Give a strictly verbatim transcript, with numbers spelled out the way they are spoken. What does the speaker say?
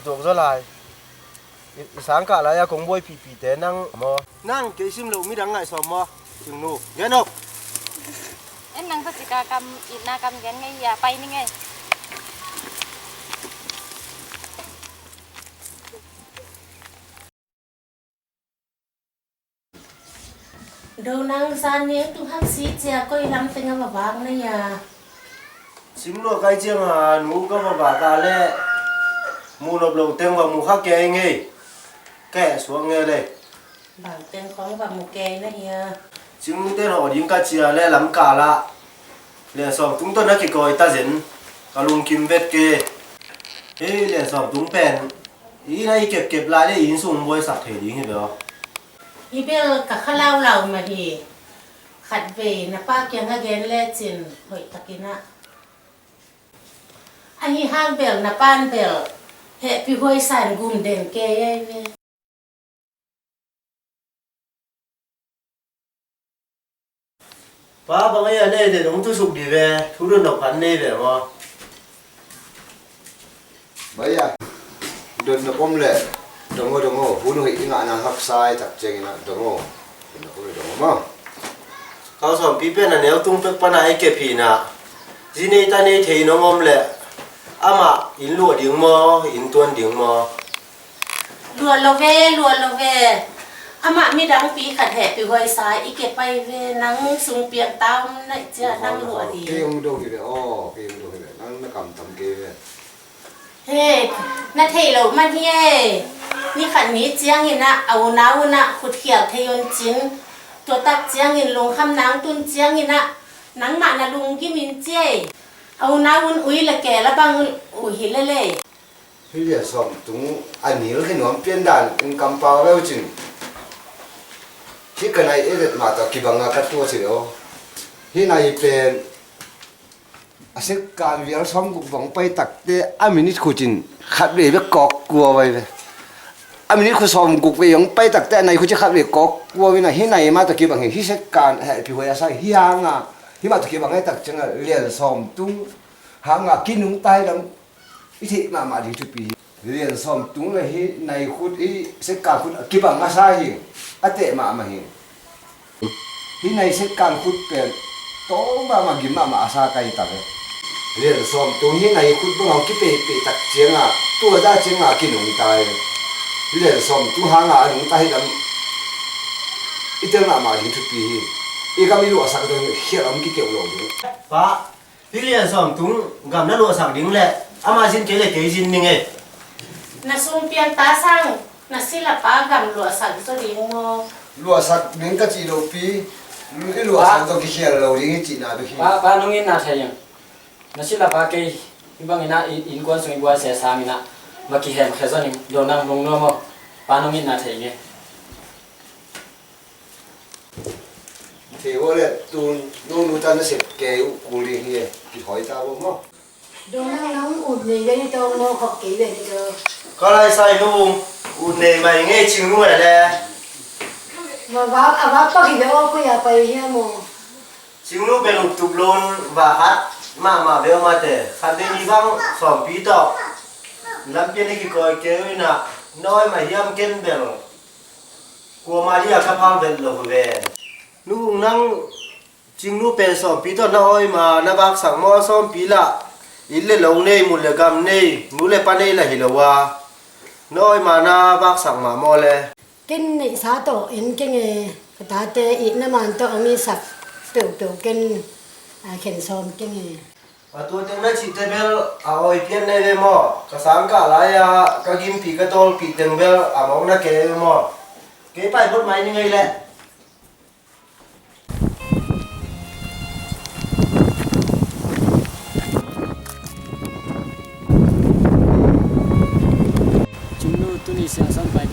Tuak zaw lai. I, i sangkah lai-a kong buaipihpihte nang maw? Nang kei sim loh midang ngaihsawm maw? Cingnu, gen aw. En nang tawh cika kam, itna kam gen ngei a, pai ni ngei. Do nang, zan ni tung hang si cia koi lam teng a va vak na hia? Cingnu, kai ciang a nu ka va vak a leh muh nop lo teng va mu kha kei ngei. Ka heh suak ngei le. Bang teng khong va mu kei na hia? Cingnu ten hawh ding ka ci a leh lamkal ah Lian Sawm Tung tawh na kikawi ta zen. Ka lungkim vet kei. Hei, Lian Sawm Tung pen i inn ah i kepkep lai leh i inn sung buaisak thei ding hi ve aw. Hi bel ka kha laulau mah hi. Khatvei na pa kiang a gen lecin hoih takin ah. Ahi hang bel na pan bel hehpih huai sa in gum den kei ei ve. Pa, bang ei a nei den hong thusuk dih ve, thu dot nop khat nei ve maw? Bai a, dot nop om leh dong aw, dong aw, hun hoih i ngahna haksa i tak ciangin ah dong aw. Dot nop om leh dong aw maw? Kau Sawmpi pen a neu tung pek pan a i kep hi na. Zi nei ta nei thei nong om leh amah inn luah ding maw, inn tuan ding maw? Luah lo ve, luah lo ve. Amah midangpi khat hehpih huai sa i kep ai ve, nang sung piang ta om naih ciah nang luah ding. Kei hong do hi ve aw, kei hong do hi ve. Nang na kamtam kei ve. He, na theih loh man hi e. Ni khat ni ciangin ah a unau un ah khutkhial thei un cin. Tua tak ciangin lungkham nang tun ciangin ah nangmah na lunggim in ci e. A unau un ui le keel a bang uh hi lel e. Hi Lian Sawm Tung a nil khe nuam pian dan in kampau veu cin. Hi ka nai e vet mah tawh kibang a ka tuat hi lo. Hi nai pen a sekkan vial sawmguk vang pai takte a minit khut in khatvei bek kawk kua vai ve. A minit khut sawmguk vei hong pai takte a nai khut in khatvei kawk kua vai na, hi nai mah tawh kibang hi, hi sekkan hehpih huai a sa hi hang a, hi mah tawh kibang a i tak ciang a Lian Sawm Tung hang a kinungta hi lam i theih mahmah ding thupi hi. Lian Sawm Tung le hi nai khut, hi sekkan khut kibang a sa hi, a teh mahmah hi. Hi nai sekkan khut pen tawm mahmah, gim mahmah a sa ka hi ta ve. Lian Sawm Tung hi nai khut bang hong kipeihpeih tak ciang a, tua dah ciang a kinungta hi. Lian Sawm Tung hang a a nungta hi lam i tel mahmah ding thupi hi. I gam i luahsak dong khial om kikeuh lo ding. Pa, hi Lian Sawm Tung gam na luahsak ding leh amah zin kei leh kei zin ning ei. Na sung piang ta sang na silapa gam luahsak zaw ding maw? Luahsak ding ka cih lopi, i luahsak zaw kikhial lo ding i cihna bek hi. Pa, pa nong itna thei ing. Na silapa kei hi bangin ah i innkuan sung i buaisia sangin ah va kihemkhia zaw ning, do nang lungnuam aw. Pa nong itna thei ing e. Thei vo le tun nong nu ta na sep kei uh kul ding hi e, kihawi ta vo maw? Dong nang nang ut nei ve ni tong maw, khop kei ve ni tong. Ka lai sai nu ut nei mai ngei Cingnu e le. Ma va a va pa ki ve o ko ya pa hi mo. Cingnu pen ut tup lon va khat mahmah ve o mate, khat ve ni bang Sawmpi tawh lampian i kikawi kei uh ina, na awi mah hiam ken bel. Kuamah dia ka phal vet lo ve. Nu nang Cingnu pen Sawmpi tawh na awi ma na vaksak maw? Sawmpi lah inn le lo nei, mun le gam nei, nu le pa nei lah hi lo a, na awi ma na vaksak mah maw le? Ken neihsa tawh en keng e, ka tate itna man tawh hong itsak peuhpeuh ken, a, khen sawm keng e. A tua teng na cihte bel a awi pian nei ve maw? Ka sangkah lai-a ka gimpi ka tawlpih teng bel a mawkna kei ve maw? Kei pai phot mai ni ngei leh. Cingnu tuni siangsan pai